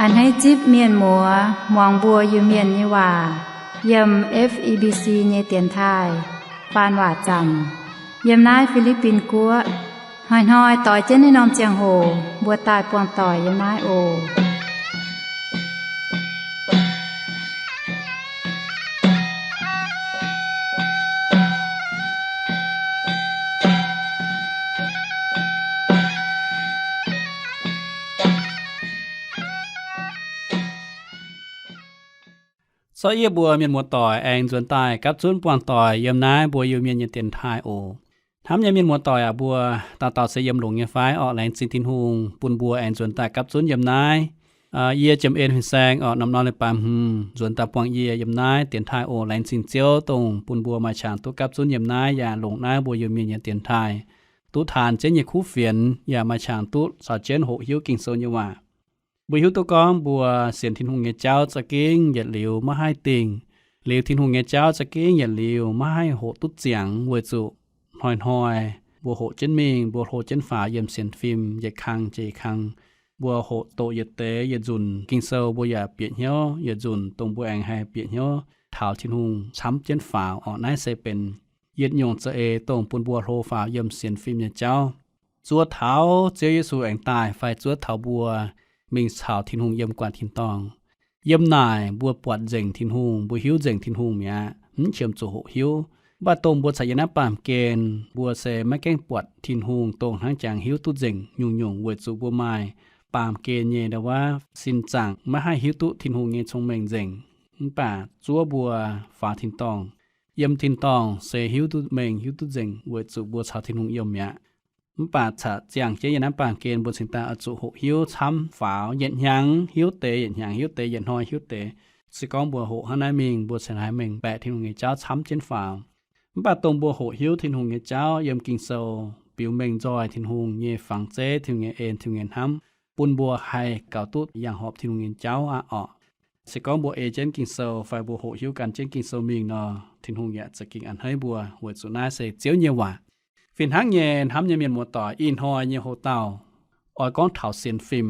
A'hneiv zipv mienh muoz muangx mbuo Iu-Mienh nyei waac yiem F E B C nyei dienx taaih faan waac zaamc yiem naaiv Fi^li^bin Guoqv. Hnoi-hnoi doix jienv naaiv norm ziangh hoc mbuo daaih buangh doic yiem naaiv oc. Sortv yie mbuo mienh muoz-doic aengx nzuonx daaih gapv zunv buangh doic yiem naaiv mbuo Iu-Mienh nyei dienx taaih oc. Hnamv nyei mienh muoz-doic aac, mbuo dauh dauh se yiem longx nyei fai? Orqc, laengz zingh Tin-Hungh bun mbuo aengx nzuonx daaih gapv zunv yiem naaiv. Yie Jiem En Fin Saeng orqc, norm-norm leiz-baaix hmz nzuonx daaih buangh yie yiem naaiv dienx taaih oc. Laengz zingh Ziouv dongh bun mbuo maaih qangx duqv gapv zunv yiem naaiv yaac longc naaiv mbuo Iu-Mienh nyei dienx taaih duqv taanx jienv nyei kuv fienx yaac maaih qangx duqv caux jienv hoqc hiuv Ging-Sou nyei waac. Mbuo hiuv duqv gorngv mbuo sienx Tin-Hungh nyei jauv za'gengh yietc liuz maiv haih dingh. Liuz Tin-Hungh nyei jauv za'gengh yietc liuz maiv haih hoqc duqv ziangx weic zuqc hnoi-hnoi mbuo hoqc jienv mingh, mbuo hlo jienv faaux yiem sienx fim yietc kang jiex yietc kang. Mbuo hoqc doqc yietc deix yietc nzunc Ging-Sou mbuo yaac bieqc hnyouv, yietc nzunc dongh mbuo aengx haih bieqc hnyouv taux Tin-Hungh camv jienv faaux orqc. Naaiv se benx yietc nyungc za'eix dongh bun mbuo hlo faaux yiem sienx fim nyei jauv. Zuov taux Ziouv Yesu aengx daaih fai zuov taux mbuo mingh caux Tin-Hungh yiem gu'nguaaic tin-dorngh. Yiem naaic mbuo buatc nzengc Tin-Hungh, mbuo hiuv nzengc Tin-Hungh mi'aqv, mv qiemx zuqc hoqc hiuv. Mv baac dongh mbuo caux yie naaiv baamh gen, mbuo se maiv gaengh buatc Tin-Hungh dongh hnangv jangx hiuv duqv nzengc nyungc-nyungc weic zuqc mbuo maaih baamh gen nyei ndau-waav sin zaangc maiv haih hiuv duqv Tin-Hungh nyei cong-mengh nzengc. Mv baac zuov mbuo faaux tin-dorngh, yiem tin-dorngh se hiuv duqv mengh hiuv duqv nzengc weic zuqc mbuo caux Tin-Hungh yiem mi'aqv. Mv baac caux ziangh jienv yie naaiv baamh gen mbuo cingx daaih oix zuqc hoqc hiuv camv faaux, yietc hnyangx hiuv deix, yietc hnyangx hiuv deix, yietc hnoi hiuv deix. Se gorngv mbuo hoqc hnangv naaiv mingh, mbuo cingx haih mengh baeqc Tin-Hungh nyei jauv camv jienv faaux. Mv baac dongh mbuo hoqc hiuv Tin-Hungh nyei jauv yiem Ging-Sou biux mengh nzoih Tin-Hungh nyei fangx zeiv, Tin-Hungh nyei en, Tin-Hungh nyei hnamv, bun mbuo haih gaux duqv yangh horpc Tin-Hungh nyei jauv aqv orqc. Se gorngv mbuo ei jienv Ging-Sou fai mbuo hoqc hiuv gan jienv Ging-Sou mingh nor, Tin-Hungh yaac za'gengh a'hneiv mbuo weic zuqc naaiv se Ziouv nyei waac. Fih hnangv nyei, hnamv nyei mienh muoz-doic, ih hnoi nyei hoc-dauh oix gorngv taux sienx fim.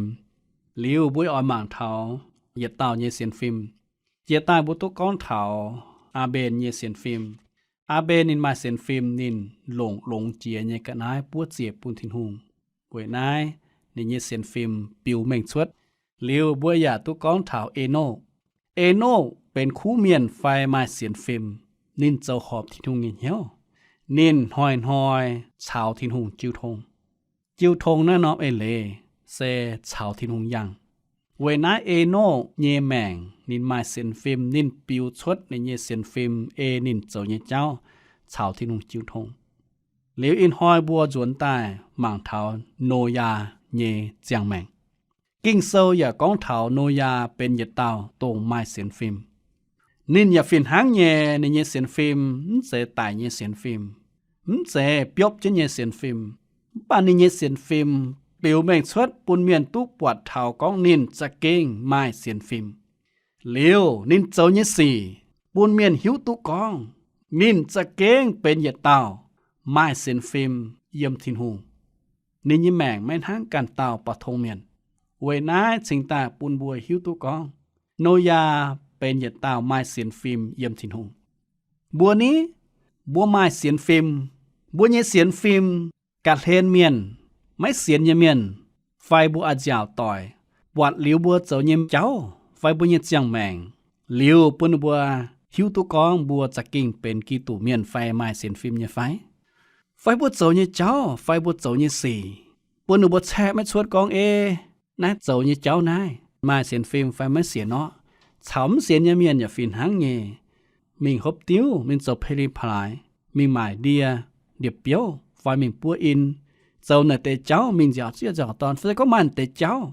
Liuz mbuo oix mangc taux yietc dauh nyei sienx fim. Jiex daaih mbuo duqv gorngv taux Aa^mben nyei sienx fim. Aa^mben ninh maaih sienx fim, ninh longc longx jiex nyei ga'naaiv buov ziec bun Tin-Hungh. Weic naaiv ninh nyei sienx fim biux mengh cuotv. Liuz mbuo yaac duqv gorngv taux Enox. Enox benx kuv mienh fai maaih sienx fim, ninh zoux horpc Tin-Hungh nyei hnyouv. Ninh hnoi-hnoi caux Tin-Hungh jiu tong. Jiu tong naaiv norm eix leiz se caux Tin-Hungh yangh. Weic naaiv Enox nyei maengc ninh maaih sienx fim, ninh biux cuotv ninh nyei sienx fim ei ninh zoux nyei jauv caux Tin-Hungh jiu tong. Liuz ih hnoi mbuo nzuonx daaih mangc taux Noyaa nyei ziangh maengc. Ging-Sou yaac gorngv taux Noyaa benx yietc dauh dongh maaih sienx fim. Ninh yaac fih hnangv nyei, ninh nyei sienx fim mv zeiz daic nyei sienx fim, mv zeiz biopv jienv nyei sienx fim. Mv baac ninh nyei sienx fim biux mengh cuotv bun mienh duqv buatc taux gorngv ninh za'gengh maaih sienx fim. Liuz ninh zoux nyei sic bun mienh hiuv duqv gorngv ninh za'gengh benx yietc dauh maaih sienx fim yiem Tin-Hungh. Ninh nyei maengc maiv hnangv ganh dauh ba'tong mienh. Weic naaiv cingx daaih bun mbuo hiuv duqv gorngv Noyaa benx yietc dauh maaih sienx fim yiem Tin-Hungh. Mbuo ni, mbuo maaih sienx fim. Mbuo nyei sienx fim ga'hlen mienh, maiv sienx nyei mienh, fai mbuo a'nziaauc doic, buatc liuz mbuo zoux nyei jauv fai mbuo nyei ziangh maengc, liuz bun ninh mbuo hiuv duqv gorngv mbuo za'gengh benx Giduc mienh fai maaih sienx fim nyei fai? Fai mbuo zoux nyei jauv fai mbuo zoux nyei sic bun ninh mbuo caeqv maiv cuotv gorngv, ei, naaiv zoux nyei jauv naaiv maaih sienx fim fai maiv sienx orqv? Caux mv sienx nyei mienh yaac fih hnangv nyei. Mingh hopv diuv, mingh zoux peli palaix, mingh maaic ndie, ndie-biouv fai mingh buov in, zoux naaic deix jauv, mingh nziaauc zieqv nziaauc dorn, fai gorngv maaih deix jauv.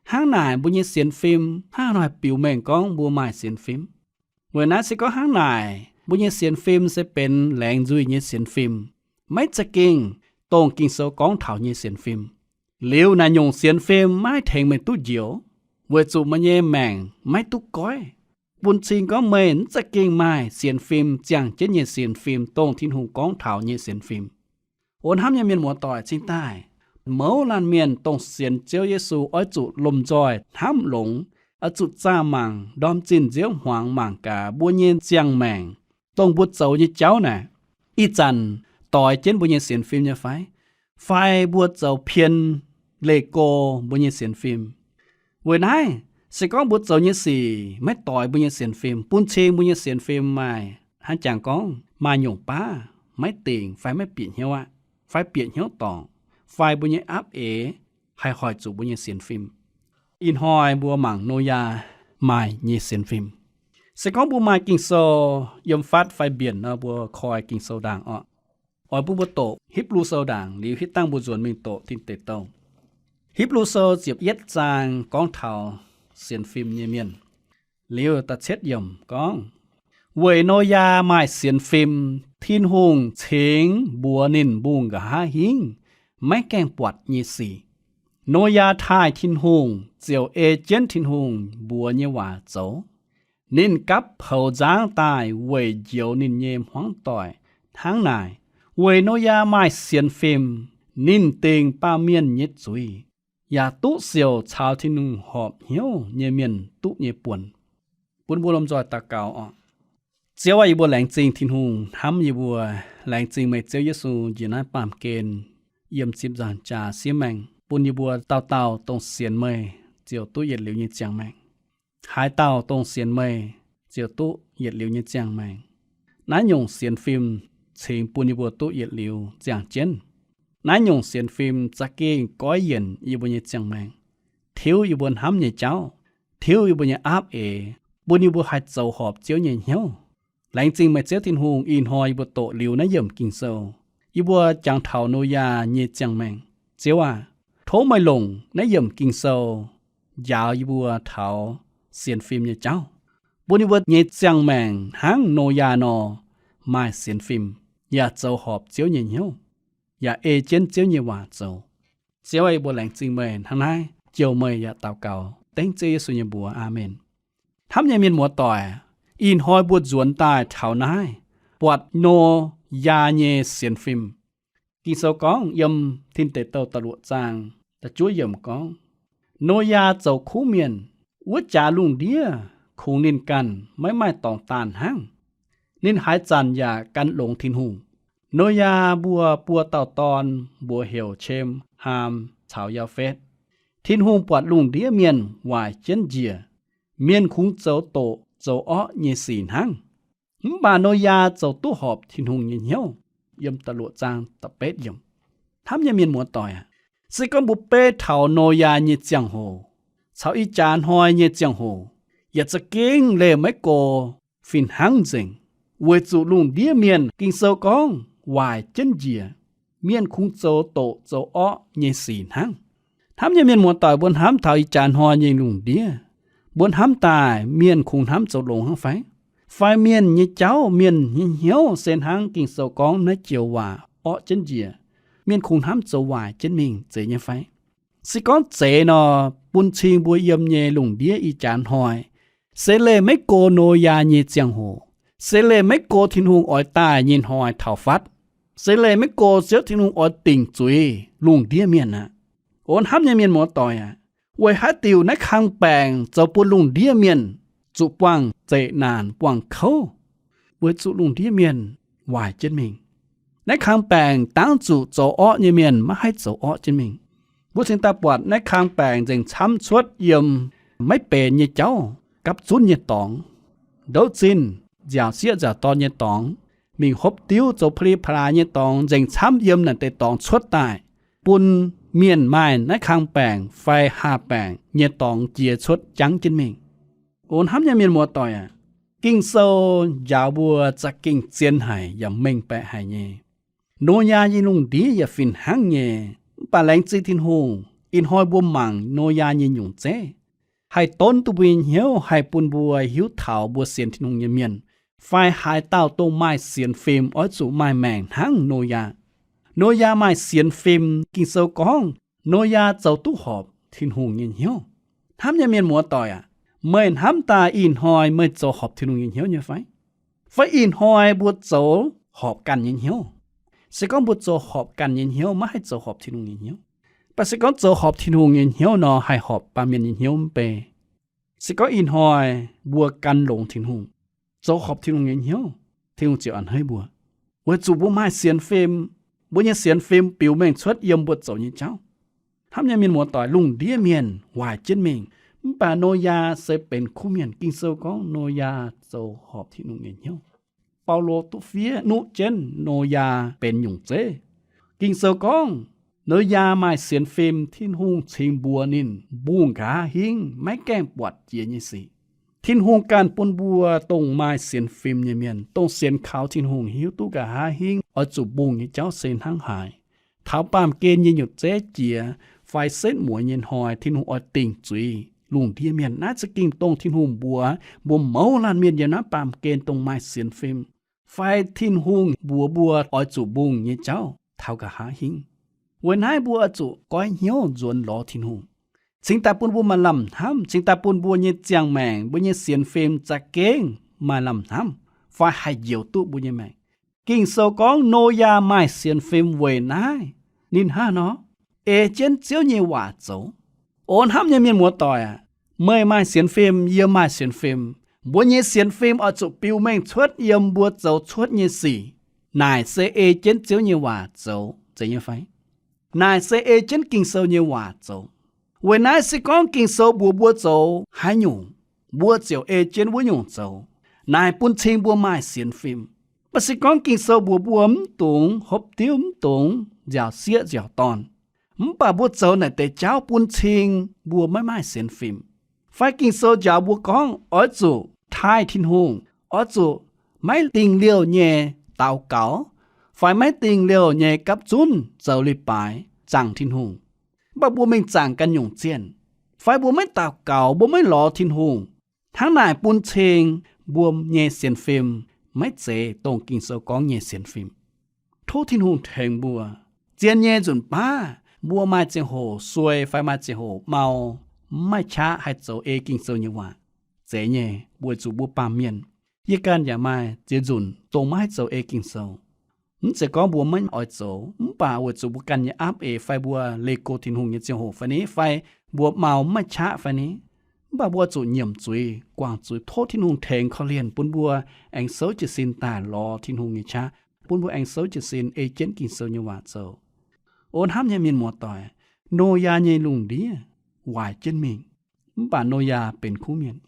Hnangv naaic mbuo nyei sienx fim hnangv haaix nor haih biux mengh gorngv mbuo maaih sienx fim? Weic naaiv se gorngv hnangv naaic mbuo nyei sienx fim se benx laengz nzuih nyei sienx fim, maiv za'gengh dongh Ging-Sou gorngv taux nyei sienx fim. Liuz naaic nyungc sienx fim maiv haih tengx meih duqv njoux, weic zuqc meih nyei maengc maiv duqv goiv, bun cing gorngv meih mv za'gengh maaih sienx fim ziangh jienv nyei sienx fim dongh Tin-Hungh gorngv taux nyei sienx fim. O hnamv nyei mienh muoz-doic, cingx daaih mouz laanh mienh dongh sienx Ziouv Yesu oix zuqc lomh nzoih hnamv longx, oix zuqc zaah mangc, ndorm zinh nziouv hmuangx mangc gaax mbuo nyei ziangh maengc, dongh mbuo zoux nyei jauv naaic, ih zanc doix jienv mbuo nyei sienx fim nyei fai? Fai mbuo zoux pien leih go mbuo nyei sienx fim? Weic naaiv, se gorngv mbuo zoux nyei sic maiv doix mbuo nyei sienx fim, bun cing mbuo nyei sienx fim maaih, hnangv jangx gorngv maaih nyungc baav maiv dingc fai maiv bieqc hnyouv aqv, fai bieqc hnyouv dorngc, fai mbuo nyei aapv eix haih hoic zuqc mbuo nyei sienx fim. Ih hnoi mbuo mangc Noyaa maaih nyei sienx fim. Se gorngv mbuo maaih Ging-Sou yiem fatv fai mbienc nor, mbuo koi Ging-Sou ndaangc orqc. Oix bun mbuo doqc Hipv^lu Sou ndaangc liuz hitv dangh mbuo nzuonx mingh doqc Tin Deic Douh. Hipv^lu Sou ziepc yietv zaang gorngv taux sienx fim nyei mienh. Liuz da'cietv yiemc gorngv, weic Noyaa maaih sienx fim, Tin-Hungh cingx mbuox ninh mbungh nqa'haav hingv maiv gaengh buatc nyei sic. Noyaa taaih Tin-Hungh ziouc ei jienv Tin-Hungh mbuox nyei waac zoux. Ninh gapv poux nzangv daaih weic njoux ninh nyei hmuangv doic. Hnangv naaic, weic Noyaa maaih sienx fim, ninh dingc baamh mienh nyei zuiz, yaac duqv siouc caux Tin-Hungh horpc hnyouv nyei mienh duqv nyei buonc. Bun mbuo lomh nzoih daux gaux oc. Ziouv aah, yie mbuo laengz zingh Tin-Hungh hnamv yie mbuo. Laengz zingh meih Ziouv Yesu njiec naaiv baamh gen, yiem zipv nzaangc jaax siev maengh, bun yie mbuo dauh dauh dongh sienx meih ziouc duqv yietc liuz nyei ziangh maengc. Haaix dauh dongh sienx meih ziouc duqv yietc liuz nyei ziangh maengc. Naaiv nyungc sienx fim cingx bun yie mbuo duqv yietc liuz ziangh jienv. Naaiv nyungc sienx fim za'gengh goiv yienc yie mbuo nyei ziangh maengc, tiuv yie mbuo hnamv nyei jauv, tiuv yie mbuo nyei aapv eix, bun yie mbuo haih zoux horpc Ziouv nyei hnyouv. Laengz zingh meih Ziouv Tin-Hungh, ih hnoi yie mbuo doqc liuz naaiv yiemc Ging-Sou, yie mbuo jangx taux Noyaa nyei ziangh maengc. Ziouv aah, tov meih longc naaiv yiemc Ging-Sou njaaux yie mbuo taux sienx fim nyei jauv, bun yie mbuo nyei ziangh maengc hnangv Noyaa nor maaih sienx fim, yaac zoux horpc Ziouv nyei hnyouv, yaac ei jienv Ziouv nyei waac zoux. Ziouv aah, yie mbuo laengz zingh meih hnangv naaiv, jouh meih yaac daux gaux dengv Ziouv Yesu nyei mbuox. Aamen. Hnamv nyei mienh muoz-doic, ih hnoi mbuo nzuonx daaih taux naaiv, buatc Noyaa nyei sienx fim. Ging-Sou gorngv yiem Tin Deic Douh da'luoqc zaang da'juov yiemc gorngv, Noyaa zoux kuv mienh, wuov jaax lungh ndiev kungx ninh ganh, maiv maaih dorngx daanh hnangv. Ninh haaix zanc yaac gan longx Tin-Hungh. Noyaa mbuo buo dauh dorn, mbuox heuc Sem, Haam caux Yaafetv. Tin-Hungh buatc lungh ndiev mienh waaic jienv njiec, mienh kungx zoux doqc zoux orqv nyei sic hnangv. Mv baac Noyaa zoux duqv horpc Tin-Hungh nyei hnyouv. Yiem da'luoqc zaang da'betv yiemc. Hnamv nyei mienh muoz-doic aac, se gorngv mbuo beiv taux Noyaa nyei ziangh hoc caux ih jaax hnoi nyei ziangh hoc, yaac za'gengh leih maiv go fih hnangv nzengc, weic zuqc lungh ndiev mienh Ging-Sou gorngv waaic jienv njiec, mienh kungx zoux doqc zoux orqv nyei sic hnangv. Hnamv nyei mienh muoz-doic, mbuo hnamv taux ih jaax hnoi nyei lungh ndiev, mbuo hnamv daaih mienh kungx hnamv zoux longx hnangv fai? Fai mienh nyei jauv, mienh nyei hnyouv se hnangv Ging-Sou gorngv naaiv joux waac orqv jienv njiec, mienh kungx hnamv zoux waaic jienv mingh zeiz nyei fai? Se gorngv zeiz nor, bun cing mbuo yiem nyei lungh ndiev ih jaax hnoi, se leih maiv go Noyaa nyei ziangh hoc, se leih maiv go Tin-Hungh oix daaih nyei hnoi taux fatv, se leih maiv go Ziouv Tin-Hungh oix dingc zuiz lungh ndiev mienh aqv. O hnamv nyei mienh muoz-doic aac, weic haaix diuc naaiv kang baengc zoux bun lungh ndiev mienh zuqc buangh zeqc naanc buangh kouv? Weic zuqc lungh ndiev mienh waaic jienv mingh. Naaiv kang baengc dangv zuqc zoux orqv nyei mienh maiv haih zoux orqv jienv mingh. Mbuo cingx daaih buatc naaiv kang baengc nzengc camv cuotv yiem maiv benx nyei jauv, gapv zunv nyei dorngx, ndouv zinh, nziaauc sieqv nziaauc dorn nyei dorngx, mingh hopv diuv zoux pa'li pa'laaix nyei dorngx nzengc camv yiem naaic deix dorngx cuotv daaih, bun mienh maaih naaiv kang baengc fai haah baengc nyei dorngx jiex cuotv jangv jienv mingh. O hnamv nyei mienh muoz-doic aac, Ging-Sou njaaux mbuo za'gengh zien haic yaac mengh baeqc haic nyei. Noyaa nyei lungh ndiev yaac fih hnangv nyei. Mv baac laengz zingh Tin-Hungh, ih hnoi mbuo mangc Noyaa nyei nyungc zeiv, haih donv duqv mbuo nyei hnyouv, haih bun mbuo hiuv taux mbuo sienx Tin-Hungh nyei mienh fai haaix dauh dongh maaih sienx fim oix zuqc maaih maengc hnangv Noyaa. Noyaa maaih sienx fim, Ging-Sou gorngv Noyaa zoux duqv horpc Tin-Hungh nyei hnyouv. Hnamv nyei mienh muoz-doic aac, meih hnamv daaih ih hnoi meih zoux horpc Tin-Hungh nyei hnyouv nyei fai? Fai ih hnoi mbuo zoux horpc ganh nyei hnyouv? Se gorngv mbuo zoux horpc ganh nyei hnyouv, maiv haih zoux horpc Tin-Hungh nyei hnyouv. Mv baac se gorngv zoux horpc Tin-Hungh nyei hnyouv nor, haih horpc baamh mienh nyei hnyouv mv bei. Se gorngv ih hnoi mbuo gan longx Tin-Hungh, zoux horpc Tin-Hungh nyei hnyouv, Tin-Hungh ziouc a'hneiv mbuo, weic zuqc mbuo maaih sienx fim. Mbuo nyei sienx fim biux mengh cuotv yiem mbuo zoux nyei jauv. Hnamv nyei mienh muoz-doic, lungh ndiev mienh waaic jienv mingh, mv baac Noyaa se benx kuv mienh. Ging-Sou gorngv Noyaa zoux horpc Tin-Hungh nyei hnyouv. Baulo duqv fiev nuqv jienv Noyaa benx nyungc zeiv. Ging-Sou gorngv Noyaa maaih sienx fim, Tin-Hungh cingx mbuox ninh mbungh nqa'haav hingv, maiv gaengh buatc jiex nyei sic. Tin-Hungh ganh bun mbuo dongh maaih sienx fim nyei mienh, dongh sienx kaux Tin-Hungh hiuv duqv nqa'haav hingv oix zuqc mbungh nyei jauv se hnangv haaix. Taux baamh gen nyei nyutc zeiv jiex fai setv mueiz nyei hnoi, Tin-Hungh oix dingc zuiz lungh ndiev mienh. Naaiv za'gengh dongh Tin-Hungh mbuox mbuo mouz laanh mienh yiem naaiv baamh gen dongh maaih sienx fim, fai Tin-Hungh mbuox mbuo oix zuqc mbungh nyei jauv taux nqa'haav hingv. Weic naaiv mbuo oix zuqc goiv hnyouv nzuonx lorz Tin-Hungh, cingx daaih bun mbuo maaih lamh hnamv, cingx daaih bun mbuo nyei ziangh maengc, mbuo nyei sienx fim za'gengh maaih lamh hnamv fai haih njoux duqv mbuo nyei maengc. Ging-Sou gorngv Noyaa maaih sienx fim weic naaiv ninh hnangv nor ei jienv Ziouv nyei waac zoux. O hnamv nyei mienh muoz-doic aac, meih maaih sienx fim, yie maaih sienx fim. Mbuo nyei sienx fim oix zuqc biux mengh cuotv yiem mbuo zoux cuotv nyei sic. Naaic se ei jienv Ziouv nyei waac zoux zeiz nyei fai? Naaic se ei jienv Ging-Sou nyei waac zoux. Weic naaiv se gorngv Ging-Sou mbuox mbuo zoux haaix nyungc, mbuo ziouc ei jienv wuov nyungc zoux. Naaic bun cing mbuo maaih sienx fim. Mv baac se gorngv Ging-Sou mbuox mbuo mv dungx hopv diuv, mv dungx nziaauc sieqv nziaauc dorn, mv baac mbuo zoux naaic deix jauv bun cing mbuo maiv maaih sienx fim. Fai Ging-Sou njaaux mbuo gorngv oix zuqc taaih Tin-Hungh, oix zuqc maiv dingh liouh nyei daux gaux, fai maiv dingh liouh nyei gapv zunv zoux leiz-baaix zaangc Tin-Hungh. Mv baac mbuo mingh zaangc ganh nyungc zienh, fai mbuo maiv daux gaux, mbuo maiv lorz Tin-Hungh, hnangv naaic bun cing mbuo nyei sienx fim maiv zeiz dongh Ging-Sou gorngv nyei sienx fim. Tov Tin-Hungh tengx mbuo. Zien nyei nzunc baav mbuo maaih ziangh hoc suei fai maaih ziangh hoc mau, mv maaih qaqv haih zoux ei Ging-Sou nyei waac. Zeiz nyei, weic zuqc mbuo baamh mienh. Yie ganh yaac maaih ziex nzunc dongh maiv haih zoux ei Ging-Sou. Mv zeiz gorngv mbuo maiv oix zoux, mv baac weic zuqc mbuo ganh nyei aapv eix fai mbuo leih go Tin-Hungh nyei ziangh hoc fai ni, fai mbuo mau mv maaih qaqv fai ni, mv baac mbuo zuqc nyiemc zuiz, guangc zuiz, tov Tin-Hungh tengx korv-lienh bun mbuo aengx souv jiez sin daaih lorz Tin-Hungh nyei qaqv, bun mbuo aengx souv jiez sin ei jienv Ging-Sou nyei waac zoux. O hnamv nyei mienh muoz-doic, Noyaa nyei lungh ndiev waaic jienv mingh, mv baac Noyaa benx kuv mienh.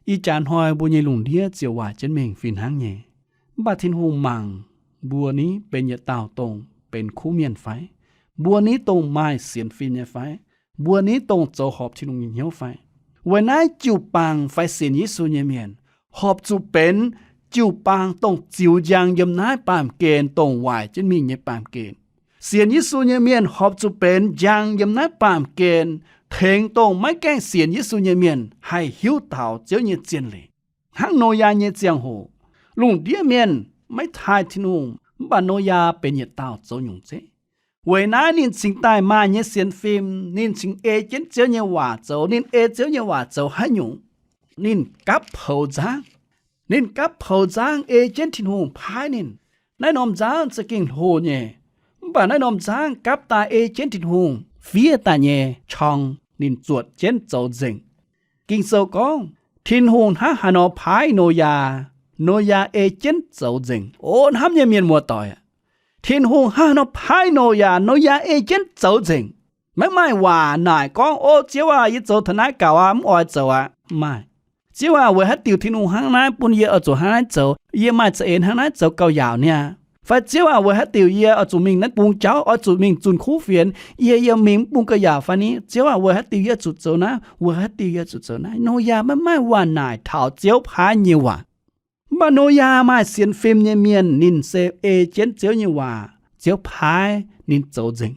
Ih jaax hnoi mbuo nyei lungh ndiev ziouc waaic jienv mingh fih hnangv nyei. Mv baac Tin-Hungh mangc mbuo ni benx yietc dauh dongh benx kuv mienh fai? Mbuo ni dongh maaih sienx fim nyei fai? Mbuo ni dongh zoux horpc Tin-Hungh nyei hnyouv fai? Weic naaiv jiu-baang fai sienx Yesu nyei mienh horpc zuqc benx jiu-baang dongh ziux njang yiem naaiv baamh gen dongh waaic jienv mingh nyei baamh gen. Sienx Yesu nyei mienh horpc zuqc benx njang yiem naaiv baamh gen, tengx dongh maiv gaengh sienx Yesu nyei mienh haih hiuv taux Ziouv nyei zien leiz. Hnangv Noyaa nyei ziangh hoc, lungh ndiev mienh maiv taaih Tin-Hungh, mv baac Noyaa benx yietc dauh zoux nyungc zeiv. Weic naaiv ninh cingx daaih maaih nyei sienx fim, ninh cingx ei jienv Ziouv nyei waac zoux. Ninh ei Ziouv nyei waac zoux haaix nyungc? Ninh gapv poux nzangv. Ninh gapv poux nzangv ei jienv Tin-Hungh paaiv ninh. Naaiv norm nzangv za'gengh hlo nyei, mv baac naaiv norm nzangv gapv daaih ei jienv Tin-Hungh fiev daaih nyei qorng ninh zuotc jienv zoux nzengc. Ging-Sou gorngv, Tin-Hungh hnangv haaix nor paaiv Noyaa, Noyaa ei jienv zoux nzengc. O hnamv nyei mienh muoz-doic, Tin-Hungh hnangv haaix nor paaiv Noyaa, Noyaa ei jienv zoux nzengc. Maiv maaih waac naaic gorngv, O Ziouv aac, yie zoux taux naaiv gaux aqv, mv oix zoux aqv. Mv maaih. Ziouv aac, weic haaix diuc Tin-Hungh hnangv naaiv bun yie oix zuqc hnangv naaiv zoux? Yie maaih za'eix hnangv naaiv zoux gauh yaauc niaa. Fai Ziouv aac, weic haaix diuc yie oix zuqc mingh naaiv bung jauv, oix zuqc mingh zunh kuv fienx? Yie yiem mingh mv bung gauh yaauc fai ni? Ziouv aac, weic haaix diuc yie zuqc zoux naaiv? Weic haaix diuc yie zuqc zoux naaiv? Noyaa maiv maaih waac naaic taux Ziouv paaiv nyei waac. Mv baac Noyaa maaih sienx fim nyei mienh, ninh se ei jienv Ziouv nyei waac, Ziouv paaiv ninh zoux nzengc.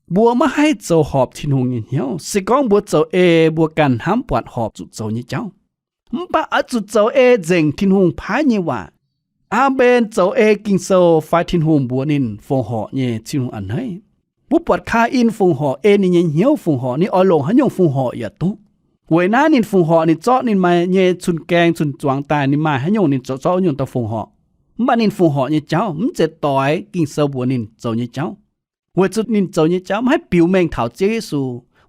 Mbuo maiv haih zoux horpc Tin-Hungh nyei hnyouv. Se gorngv mbuo zoux ei, mbuo ganh hnamv buatc horpc zuqc zoux nyei jauv. Mv baac oix zuqc zoux ei nzengc Tin-Hungh paaiv nyei waac. Aa^mben zoux ei Ging-Sou fai Tin-Hungh mbuox ninh fongc horc nyei, Tin-Hungh a'hneiv. Mbuo buatc Kaa^in fongc horc ei ninh nyei hnyouv fongc horc, ninh oix longc haaix nyungc fongc horc yaac duqv. Weic naaiv ninh fongc horc, ninh zorqv ninh maaih nyei cun-gaeng cun-zuangx daaih, ninh maaih haaix nyungc ninh zoux zorqv wuov nyungc daaih fongc horc. Mv baac ninh fongc horc nyei jauv mv zeiz doix Ging-Sou mbuox ninh zoux nyei jauv. Weic zuqc ninh zoux nyei jauv maiv haih biux mengh taux Ziouv Yesu,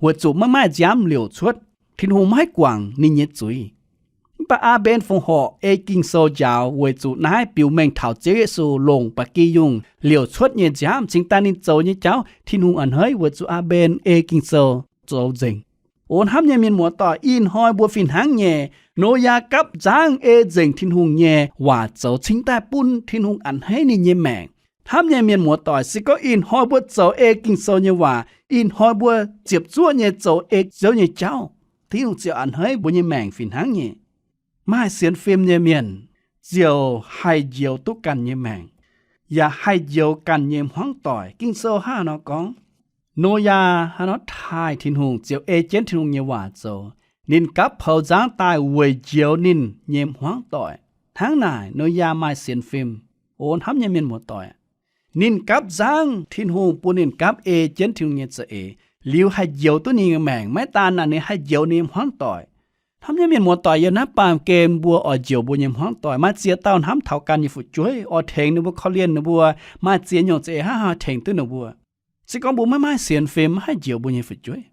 weic zuqc maiv maaih nziaamv liouc cuotv. Tin-Hungh maiv haih guangc ninh nyei zuiz. Mv baac Aa^mben fongc horc ei Ging-Sou njaaux weic zuqc naaiv biux mengh taux Ziouv Yesu longc ba'gi yungh liouc cuotv nyei nziaamv cingx daaih ninh zoux nyei jauv Tin-Hungh a'hneiv weic zuqc Aa^mben ei Ging-Sou zoux nzengc. O hnamv nyei mienh muoz-doic, ih hnoi mbuo fih hnangv nyei. Noyaa gapv nzangv ei nzengc Tin-Hungh nyei waac zoux cingx daaih bun Tin-Hungh a'hneiv ninh nyei maengc. Hnamv nyei mienh muoz-doic, se gorngv ih hnoi mbuo zoux ei Ging-Sou nyei waac, ih hnoi mbuo ziepc zuoqv nyei zoux ei Ziouv nyei jauv, Tin-Hungh ziouc a'hneiv mbuo nyei maengc fih hnangv nyei. Maaih sienx fim nyei mienh ziouc haih njoux duqv ganh nyei maengc, yaac haih njoux ganh nyei hmuangv doic. Ging-Sou hnangv nor gorngv, Noyaa hnangv nor taaih Tin-Hungh ziouc ei jienv Tin-Hungh nyei waac zoux. Ninh gapv poux nzangv daaih weic njoux ninh nyei hmuangv doic. Hnangv naaic Noyaa maaih sienx fim. O hnamv nyei mienh muoz-doic, ninh gapv nzangv Tin-Hungh bun ninh gapv ei jienv Tin-Hungh nyei za'eix, liuz haih njoux duqv ninh nyei maengc. Maiv daan naaic, ninh haih njoux ninh nyei hmuangv doic. Hnamv nyei mienh muoz-doic, yiem naaiv baamh gen mbuo oix njoux mbuo nyei hmuangv doic, maaih ziex dauh hnamv taux ganh nyei fu'jueiv oix tengx ninh mbuo, korv-lienh ninh mbuo, maaih ziex nyungc za'eix hnangv haaix tengx duqv ninh mbuo. Se gorngv mbuo maiv maaih sienx fim, maiv haih njoux mbuo nyei fu'jueiv.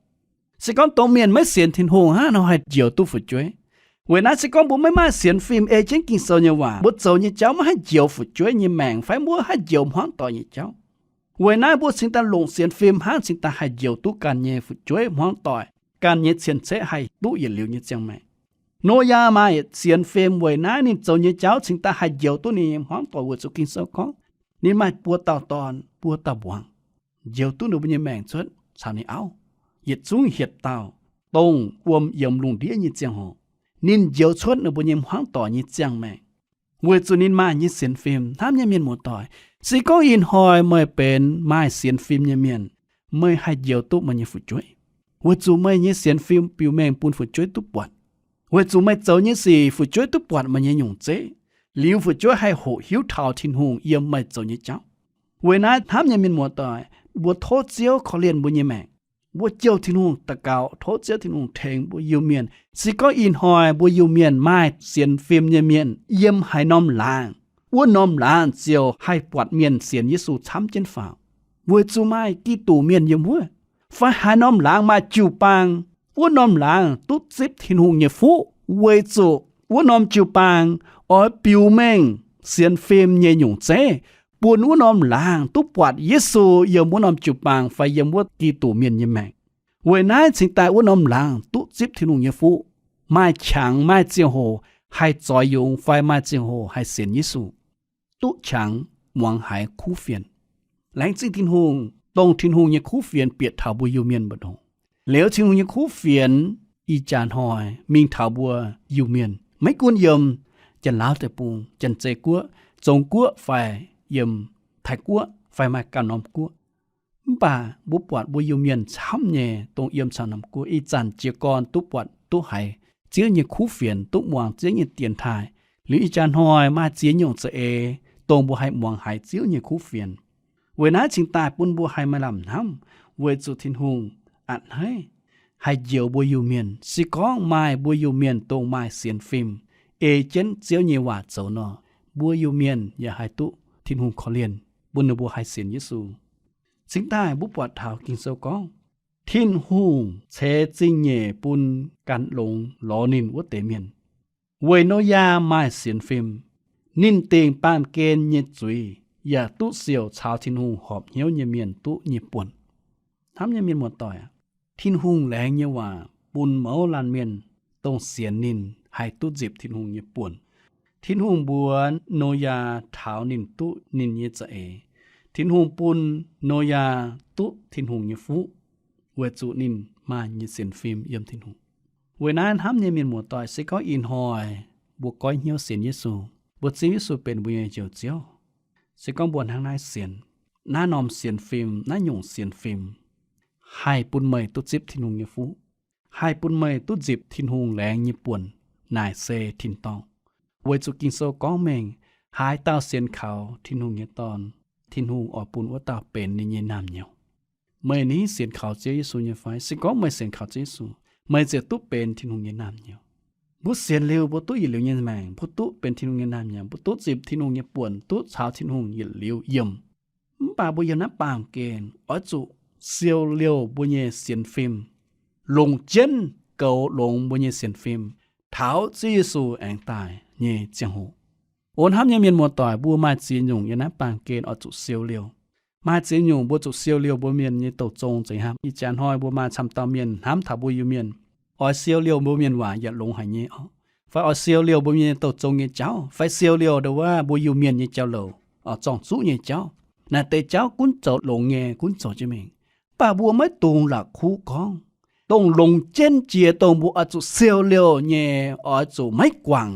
Se gorngv domh mienh maiv sienx Tin-Hungh, hnangv haaix nor haih njoux duqv fu'jueiv? Weic naaiv se gorngv mbuo maiv maaih sienx fim ei jienv Ging-Sou nyei waac, mbuo zoux nyei jauv maiv haih njoux fu'jueiv nyei maengc fai mbuo haih njoux hmuangv doic nyei jauv. Weic naaiv mbuo cingx daaih longc sienx fim hnangv cingx daaih haih njoux duqv ganh nyei fu'jueiv hmuangv doic, ganh nyei cien-ceqv haih duqv yietc liuz nyei ziangh maengc. Noyaa maaih sienx fim weic naaiv ninh zoux nyei jauv cingx daaih haih njoux duqv ninh nyei hmuangv doic weic zuqc Ging-Sou gorngv, ninh maaih buo dauh dorn, buo dauh muangx, njoux duqv ninh mbuo nyei maengc cuotv caux ninh auv, yietc zungv hietc dauh, dongh wuom yiemx lungh ndiev nyei ziangh hoc, ninh njoux cuotv ninh mbuo nyei hmuangv doic nyei ziangh maengc. Weic zuqc ninh maaih nyei sienx fim. Hnamv nyei mienh muoz-doic, se gorngv ih hnoi meih benx maaih sienx fim nyei mienh, meih haih njoux duqv meih nyei fu'jueiv, weic zuqc meih nyei sienx fim biux mengh bun fu'jueiv duqv buatc. Weic zuqc meih zoux nyei sic fu'jueiv duqv buatc meih nyei nyungc zeiv, liuz fu'jueiv haih hoqc hiuv taux Tin-Hungh yiem meih zoux nyei jauv. Weic naaiv hnamv nyei mienh muoz-doic, mbuo tov Ziouv korv-lienh mbuo nyei maengc. Mbuo jouh Tin-Hungh daux gaux, tov Ziouv Tin-Hungh tengx mbuo Iu-Mienh. Se gorngv ih hnoi mbuo Iu-Mienh maaih sienx fim nyei mienh yiem haaix norm laangz, wuov norm laangz ziouc haih buatc mienh sienx Yesu camv jienv faaux, weic zuqc maaih Giduc Mienh yiem wuov. Fai haaix norm laangz maaih jiu-baang, wuov norm laangz duqv zipv Tin-Hungh nyei fuqv, weic zuqc wuov norm jiu-baang oix biux mengh sienx fim nyei nyungc zeiv, bun wuov norm laangz duqv buatc Yesu yiem wuov norm jiu-baang fai yiem wuov Giduc Mienh nyei maengc. Weic naaiv cingx daaih wuov norm laangz duqv zipv Tin-Hungh nyei fuqv, maaih qangx, maaih ziangh hoc haih zoix yungz fai maaih ziangh hoc haih sienx Yesu, duqv qangx, muangx haiz kuv fienx. Laengz zingh Tin-Hungh, dongh Tin-Hungh nyei kuv fienx bieqc taux mbuo Iu-Mienh mbu'ndongx. Liuz Tin-Hungh nyei kuv fienx ih jaax hnoi mingh taux mbuo Iu-Mienh, maiv gunv yiem Janx-Laauv deic-bung, Janx-Zei Guoqv, Zong Guoqv fai yiem Taiv Guoqv fai maaih ganh norm guoqv. Mv baac mbuo buatc mbuo Iu-Mienh camv nyei dongh yiem caux norm guoqv ih zanc jiez gorn duqv buatc duqv haiz Ziouv nyei kuv fienx, duqv muangx Ziouv nyei dienx taaih. Liuz ih jaax hnoi maaih ziex nyungc za'eix dongh mbuo haih muangx haiz Ziouv nyei kuv fienx. Weic naaiv cingx daaih bun mbuo haih maaih lamh hnamv weic zuqc Tin-Hungh a'hneiv haih njoux mbuo Iu-Mienh. Se gorngv maaih mbuo Iu-Mienh dongh maaih sienx fim, ei jienv Ziouv nyei waac zoux nor, mbuo Iu-Mienh yaac haih duqv Tin-Hungh korv-lienh, bun ninh mbuo haih sienx Yesu. Cingx daaih mbuo buatc taux Ging-Sou gorngv, Tin-Hungh ceix zingh nyeic bun gan longx lorz ninh wuov deix mienh. Weic Noyaa maaih sienx fim, ninh dingc baamh gen nyei zuiz yaac duqv siouc caux Tin-Hungh horpc hnyouv nyei mienh duqv nyei buonc. Hnamv nyei mienh muoz-doic, Tin-Hungh laengz nyei waac bun mouz laanh mienh dongh sienx ninh haih duqv nzipc Tin-Hungh nyei buonc. Tin-Hungh mbuox Noyaa taux ninh duqv ninh nyei za'eix. Tin-Hungh bun Noyaa duqv Tin-Hungh nyei fuqv, weic zuqc ninh maaih nyei sienx fim yiem Tin-Hungh. Weic naaiv hnamv nyei mienh muoz-doic, se gorngv ih hnoi mbuo goiv hnyouv sienx Yesu, mbuo zipv Yesu benx mbuo nyei Njoux Ziouv, se gorngv mbuo hnangv naaiv sienx, naaiv norm sienx fim, naaiv nyungc sienx fim haih bun meih duqv zipv Tin-Hungh nyei fuqv, haih bun meih duqv nzipc Tin-Hungh laengz nyei buonc, naaic se tin-dorngh. Weic zuqc Ging-Sou gorngv mengh, haaix dauh sienx kaux Tin-Hungh nyei Dorn, Tin-Hungh oix bun wuov dauh benx ninh nyei naamh nyouz. Meih ni sienx kaux Ziouv Yesu nyei fai? Se gorngv meih sienx kaux Ziouv Yesu, meih ziouc duqv benx Tin-Hungh nyei naamh nyouz. Mbuo sienx liuz, mbuo duqv yietc liuz nyei maengc, mbuo duqv benx Tin-Hungh nyei naamh nyouz, mbuo duqv nzipc Tin-Hungh nyei buonc, duqv caux Tin-Hungh yietc liuz yiem. Mv baac mbuo yiem naaiv baamh gen oix zuqc siou liouh mbuo nyei sienx fim, longc jienv goux longx mbuo nyei sienx fim taux Ziouv Yesu aengx daaih nyei ziangh hoc. O hnamv nyei mienh muoz-doic, mbuo maaih ziex nyungc yiem naaiv baamh gen oix zuqc siou liouh. Maaih ziex nyungc mbuo zuqc siou liouh mbuo mienh nyei douh zong zeiz hnangv. Ih jaax hnoi mbuo maaih camv dauh mienh hnamv taux mbuo Iu-Mienh, oix siou liouh mbuo mienh waac yietc longx haic nyei, fai oix siou liouh mbuo mienh nyei douh zong nyei jauv, fai siou liouh ndongc wuov mbuo Iu-Mienh nyei jauv-louc, zorng-zuqv nyei jauv. Naaic deix jauv gunv zoux longx nyei, gunv zoux jienv mingh. Mv baac mbuo maiv dungx la'kuqv gorngv, dongh longc jienv jiex dongh mbuo oix zuqc siou liouh nyei, oix zuqc maiv guangc,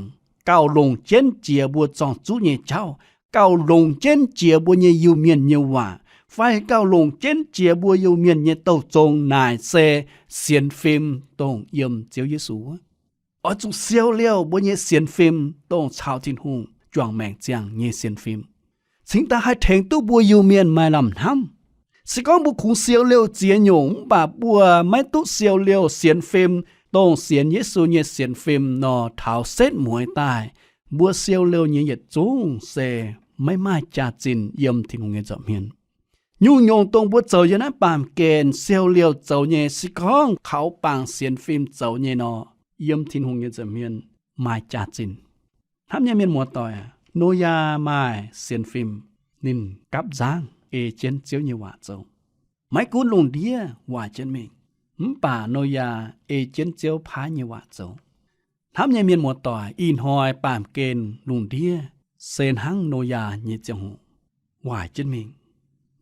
gauh longc jienv jiex mbuo zorng-zuqv nyei jauv, gauh longc jienv jiex mbuo nyei Iu-Mienh nyei waac, fai gauh longc jienv jiex mbuo Iu-Mienh nyei douh zong. Naaic se sienx fim dongh yiem Ziouv Yesu wuov. Oix zuqc siou liouh mbuo nyei sienx fim dongh caux Tin-Hungh juangc maengc ziangh nyei sienx fim, cingx daaih haih tengx duqv mbuo Iu-Mienh maaih lamh hnamv. Se gorngv mbuo kungx siou liouh ziex nyungc mv baac mbuo maiv duqv siou liouh sienx fim dongh sienx Yesu nyei sienx fim nor, taux setv mueiz daaih mbuo siou liouh nyei yietc zungv se maiv maaih jaax-zinh yiem Tin-Hungh nyei nza'hmien. Nyungc-nyungc dongh mbuo zoux yiem naaiv baamh gen siou liouh zoux nyei, se gorngv kaux bangc sienx fim zoux nyei nor, yiem Tin-Hungh nyei nza'hmien maaih jaax-zinh. Hnamv nyei mienh muoz-doic aac, Noyaa maaih sienx fim, ninh gapv nzangv ei jienv Ziouv nyei waac zoux. Maiv gunv lungh ndiev waaic jienv mingh, mv baac Noyaa ei jienv Ziouv paaiv nyei waac zoux. Hnamv nyei mienh muoz-doic, ih hnoi baamh gen lungh ndiev se hnangv Noyaa nyei ziangh hoc waaic jienv mingh.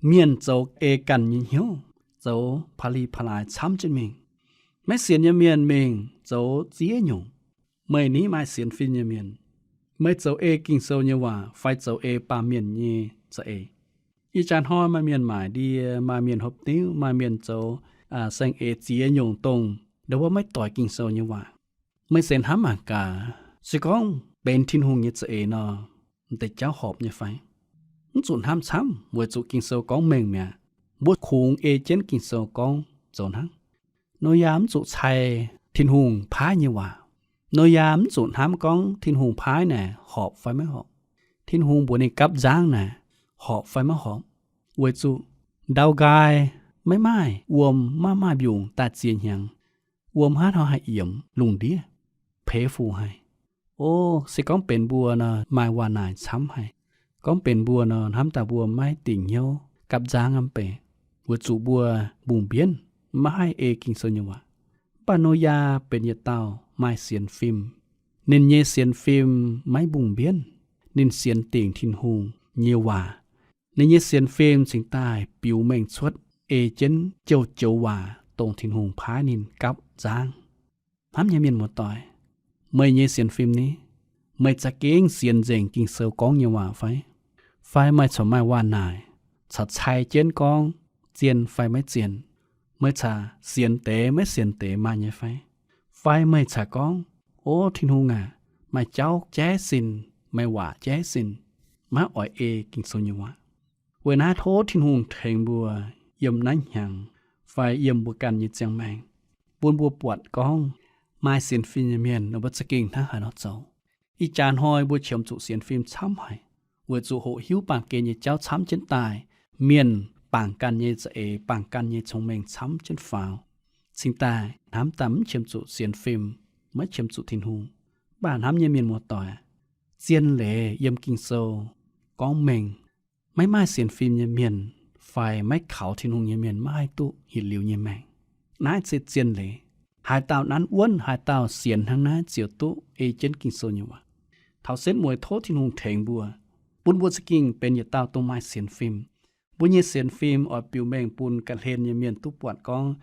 Mienh zoux ei ganh nyei hnyouv, zoux pa'li pa'laaix camv jienv mingh. Maiv sienx nyei mienh mingh zoux ziex nyungc. Meih ni maaih sienx fim nyei mienh, meih zoux ei Ging-Sou nyei waac fai zoux ei baamh mienh nyei za'eix? Ih jaax hnoi maaih mienh maaic ndie, maaih mienh hopv diuv, maaih mienh zoux saeng-eix ziex nyungc dongh ndau wuov maiv doix Ging-Sou nyei waac. Meih se hnamv mangc gaax, se gorngv benx Tin-Hungh nyei za'eix nor, m'deix jauv horpc nyei fai? Mv zuqc hnamv camv, weic zuqc Ging-Sou gorngv mengh mi'aqv. Mbuo kungx ei jienv Ging-Sou gorngv zoux hnangv. Noyaa mv zuqc cai Tin-Hungh paaiv nyei waac. Noyaa mv zuqc hnamv gorngv Tin-Hungh paaiv naaic horpc fai maiv horpc, Tin-Hungh mbuox ninh gapv nzangv naaic horpc fai maiv horpc, weic zuqc ndau nqaai maiv maaih wuom, maiv maaih mbiungc daaih ziex hnyangx. Wuom haaix nor haih yiemx lungh ndiev? Peix fuc haic. O, se gorngv benx mbuo nor, maaih waac naaic camv haic. Gorngv benx mbuo nor, hnamv daaih mbuo maiv dingc hnyouv gapv nzangv aqv bei, weic zuqc mbuo mbungh mbienv, maiv haih ei Ging-Sou nyei waac. Mv baac Noyaa benx yietc dauh maaih sienx fim. Ninh nyei sienx fim maiv mbungh mbienv. Ninh sienx dingc Tin-Hungh nyei waac. Ninh nyei sienx fim cingx daaih biux mengh cuotv ei jienv joux-joux waac dongh Tin-Hungh paaiv ninh gapv nzangv. Hnamv nyei mienh muoz-doic, meih nyei sienx fim ni? Meih za'gengh sienx nzengc Ging-Sou gorngv nyei waac fai? Fai meih corc maaih waac naaic, corc cai jienv gorngv zien fai maiv zien? Meih corc sienx deix maiv sienx deix maaih nyei fai? Fai meih corc gorngv, O Tin-Hungh aac, meih jauv jaiv sin, meih waac jaiv sin, maiv oix ei Ging-Sou nyei waac. Weic naaiv tov Tin-Hungh tengx mbuo yiem naaiv hnyangx fai yiem mbuo ganh nyei ziangh maengc, bun mbuo buatc gorngv maaih sienx fim nyei mienh ninh mbuo za'gengh hnangv haaix nor zoux. Ih jaax hnoi mbuo qiemx zuqc sienx fim camv haic, weic zuqc hoqc hiuv baamh gen nyei jauv camv jienv daaih, mienh bangc ganh nyei za'eix, bangc ganh nyei cong-mengh camv jienv faaux, cingx daaih hnamv daaih mv qiemx zuqc sienx fim, maiv qiemx zuqc Tin-Hungh. Mv baac hnamv nyei mienh muoz-doic, zien leiz yiem Ging-Sou gorngv mengh, maiv maaih sienx fim nyei mienh fai maiv kaux Tin-Hungh nyei mienh maiv haih duqv yietc liuz nyei maengc. Naaiv se zien leiz. Haaix dauh nanv wuonv, haaix dauh sienx hnangv naaiv ziouc duqv ei jienv Ging-Sou nyei waac. Taux setv mueiz tov Tin-Hungh tengx mbuo, bun mbuo za'gengh benx yietc dauh dongh maaih sienx fim. Mbuo nyei sienx fim oix biux mengh bun ga'hlen nyei mienh duqv buatc gorngv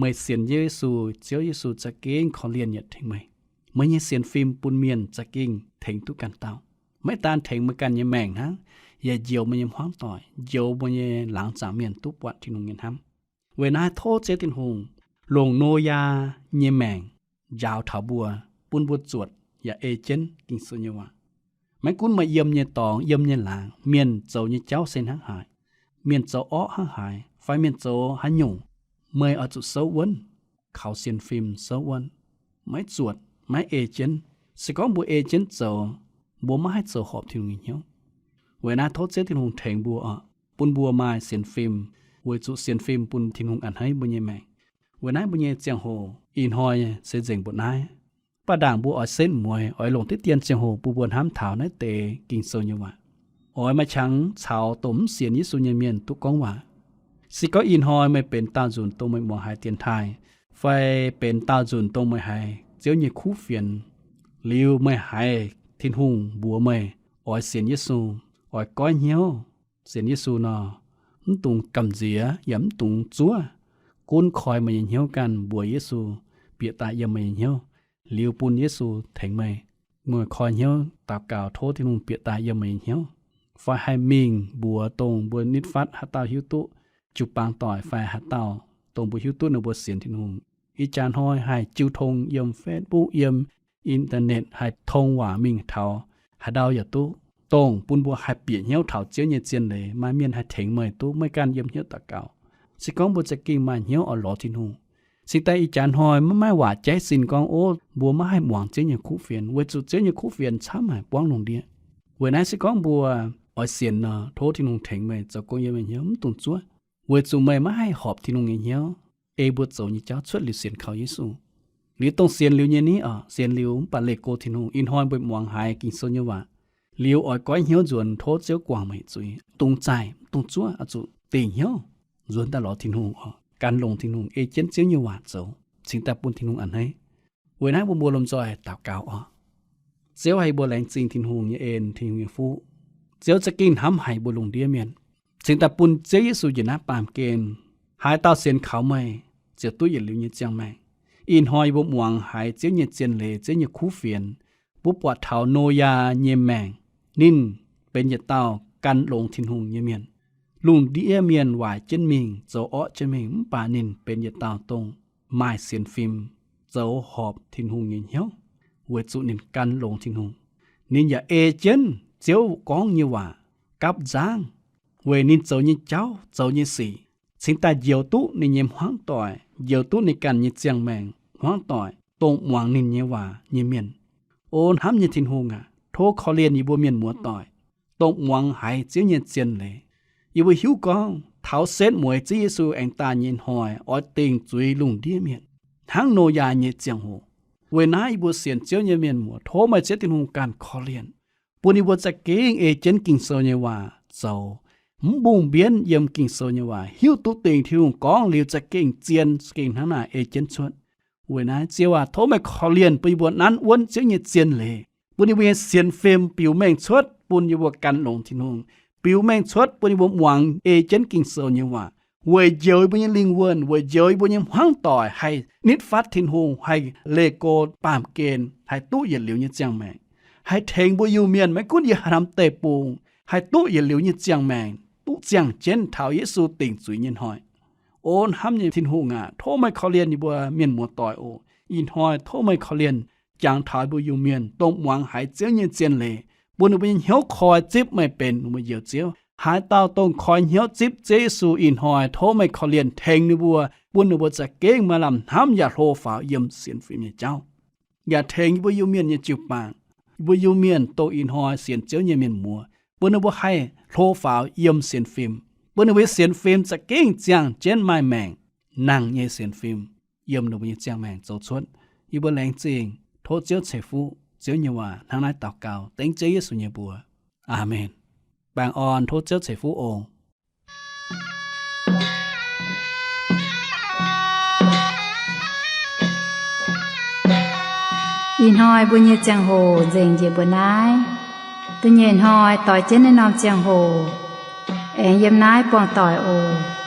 meih sienx Yesu, Ziouv Yesu za'gengh korv-lienh yietc tengx meih. Meih nyei sienx fim bun mienh za'gengh tengx duqv ganh dauh. Maiv daan tengx meih ganh nyei maengc hnangv, yaac njoux meih nyei hmuangv doic, njoux meih nyei laangz zaangc mienh duqv buatc Tin-Hungh nyei hnamv. Weic naaiv tov Ziouv Tin-Hungh longc Noyaa nyei maengc njaaux taux mbuo, bun mbuo zuotc yaac ei jienv Ging-Sou nyei waac. Maiv gunv meih yiem nyei dorngx, yiem nyei laangz, mienh zoux nyei jauv se hnangv haaix, mienh zoux orqv hnangv haaix, fai mienh zoux haaix nyungc, meih oix zuqc souv wuonv, kaux sienx fim souv wuonv, maiv zuotc, maiv ei jienv. Se gorngv mbuo ei jienv zoux, mbuo maiv haih zoux horpc Tin-Hungh nyei hnyouv. Weic naaiv tov Ziouv Tin-Hungh tengx mbuo oc, bun mbuo maaih sienx fim, weic zuqc sienx fim bun Tin-Hungh a'hneiv mbuo nyei maengc. Weic naaiv mbuo nyei ziangh hoc ih hnoi se nzengc mbuoqc naaiv. Mv baac ndaangc mbuo oix setv mueiz, oix longc diqv dien ziangh hoc bun mbuo hnamv taux naaiv deix Ging-Sou nyei waac. Oix maaih qangx caux dongh mv sienx Yesu nyei mienh duqv gorngv waac. Se gorngv ih hnoi meih benx daauh nzunc dongh meih muangx haiz dienx taaih, fai benx daauh nzunc dongh meih haiz Ziouv nyei kuv fienx, liuz meih haiz Tin-Hungh mbuox meih oix sienx Yesu, oix goiv hnyouv sienx Yesu nor, mv dungx gamh nziex yaac mv dungx zuov. Gunv koi meih nyei hnyouv ganh mbuox Yesu bieqc daaih yiem meih nyei hnyouv, liuz bun Yesu tengx meih. Meih koi hnyouv daux gaux tov Tin-Hungh bieqc daaih yiem meih nyei hnyouv, fai haih mingh mbuox dongh mbuo nitv fatv haaix dauh hiuv duqv jiu-baang doic fai haaix dauh dongh mbuo hiuv duqv ninh mbuo sienx Tin-Hungh. Ih jaax hnoi haih jiu tong yiem Facebook, yiem internet haih tong waac mingh taux haaix ndau yaac duqv, dongh bun mbuo haih bieqc hnyouv taux Ziouv nyei zien leiz. Maaih mienh haih tengx meih duqv, meih ganh yiem hnyouv daux gaux. Se gorngv mbuo za'gengh maaih hnyouv oix lorz Tin-Hungh, cingx daaih ih jaax hnoi maiv maaih waac jaiv sin gorngv, ov, mbuo maiv haih muangx Ziouv nyei kuv fienx, weic zuqc Ziouv nyei kuv fienx camv haic buangv lungh ndiev. Weic naaiv se gorngv mbuo oix sienx nor, tov Tin-Hungh tengx meih zoux gong yiem meih hnyouv, mv dungx zuov, weic zuqc meih maiv haih horpc Tin-Hungh nyei hnyouv. Ei mbuo zoux nyei jauv cuotv liuz sienx kaux Yesu. Liuz dongh sienx liuz nyei ni oc, sienx liuz mv baac leih go Tin-Hungh. Ih hnoi mbuo muangx haiz Ging-Sou nyei waac liuz oix goiv hnyouv nzuonx, tov Ziouv guangc meih zuiz, dungx zaih, mv dungx zuov, oix zuqc dingc hnyouv nzuonx daaih lorz Tin-Hungh oc, gan longx Tin-Hungh, ei jienv Ziouv nyei waac zoux, cingx daaih bun Tin-Hungh a'hneiv. Weic naaiv mbuo mbuo lomh nzoih daux gaux oc. Ziouv, haih mbuo laengz zingh Tin-Hungh nyei en, Tin-Hungh nyei fuqv. Ziouv za'gengh hnamv haic mbuo lungh ndiev mienh, cingx daaih bun Ziouv Yesu njiec naaiv baamh gen. Haaix dauh sienx kaux meih ziouc duqv yietc liuz nyei ziangh maengc. Ih hnoi yie mbuo muangx haiz Ziouv nyei zien leiz, Ziouv nyei kuv fienx, mbuo buatc taux Noyaa nyei maengc. Ninh benx yietc dauh gan longx Tin-Hungh nyei mienh. Lungh ndiev mienh waaic jienv mingh, zoux orqv jienv mingh, mv baac ninh benx yietc dauh dongh maaih sienx fim, zoux horpc Tin-Hungh nyei hnyouv, weic zuqc ninh gan longx Tin-Hungh. Ninh yaac ei jienv Ziouv gorngv nyei waac gapv nzangv, weic ninh zoux nyei jauv, zoux nyei sic, cingx daaih njoux duqv ninh nyei hmuangv doic, njoux duqv ninh ganh nyei ziangh maengc hmuangv doic, dongh muangx ninh nyei waac nyei mienh. O hnamv nyei Tin-Hungh aac, tov korv-lienh yie mbuo mienh muoz-doic, dongh muangx haiz Ziouv nyei zien leiz. Yie mbuo hiuv gorngv taux setv mueiz Ziouv Yesu aengx daaih nyei hnoi oix dingc zuiz lungh ndiev mienh, hnangv Noyaa nyei ziangh hoc. Weic naaiv yie mbuo sienx Ziouv nyei mienh muoz, tov meih Ziouv Tin-Hungh ganh korv-lienh, bun yie mbuo za'gengh ei jienv Ging-Sou nyei waac zoux, mv mbungh mbienv yiem Ging-Sou nyei waac, hiuv duqv dingc Tin-Hungh gorngv liuz za'gengh zien, za'gengh hnangv naaic ei jienv cuotv. Weic naaiv Ziouv aac, tov meih korv-lienh bun yie mbuo nanv wuonv Ziouv nyei zien leiz, bun yie mbuo nyei sienx fim biux mengh cuotv bun yie mbuo gan longx Tin-Hungh, biux mengh cuotv bun yie mbuo muangx ei jienv Ging-Sou nyei waac, weic njoux yie mbuo nyei lingh wuonh, weic njoux yie mbuo nyei hmuangv doic haih nitv fatv Tin-Hungh, haih leih go baamh gen, haih duqv yietc liuz nyei ziangh maengc, haih tengx mbuo Iu-Mienh maiv gunv yiem haaix norm deic-bung, haih duqv yietc liuz nyei ziangh maengc, duqv ziangh jienv taux Yesu dingc zuiz nyei hnoi. O hnamv nyei Tin-Hungh aac, tov meih korv-lienh yie mbuo mienh muoz-doic oc. Ih hnoi tov meih korv-lienh jangx taux yie mbuo Iu-Mienh dongh muangx haiz Ziouv nyei zien leiz, bun ninh mbuo nyei hnyouv koi zipv meih benx ninh mbuo Njoux Ziouv. Haaix dauh dongh koi hnyouv zipv Ziouv Yesu ih hnoi, tov meih korv-lienh tengx ninh mbuo, bun ninh mbuo za'gengh maaih lamh hnamv yaac hlo faaux yiem sienx fim nyei jauv. Yaac tengx yie mbuo Iu-Mienh nyei jiu-baang, yie mbuo Iu-Mienh dongh ih hnoi sienx Ziouv nyei mienh muoz, bun ninh mbuo haih hlo faaux yiem sienx fim, bun ninh mbuo nyei sienx fim za'gengh ziangh jienv maaih maengc, nangh nyei sienx fim yiem ninh mbuo nyei ziangh maengc zoux cuotv. Yie mbuo laengz zingh, tov Ziouv ceix fuqv Ziouv nyei waac hnangv naaiv daux gaux dengv Ziouv Yesu nyei mbuox. Aamen. Baengh orn, tov Ziouv ceix fuqv oc. Ih hnoi mbuo nyei ziangh hoc nzengc njiec mbuo naaiv. Da'nyeic hnoi doix jienv naaiv norm ziangh hoc aengx yiem naaiv buangh doic oc.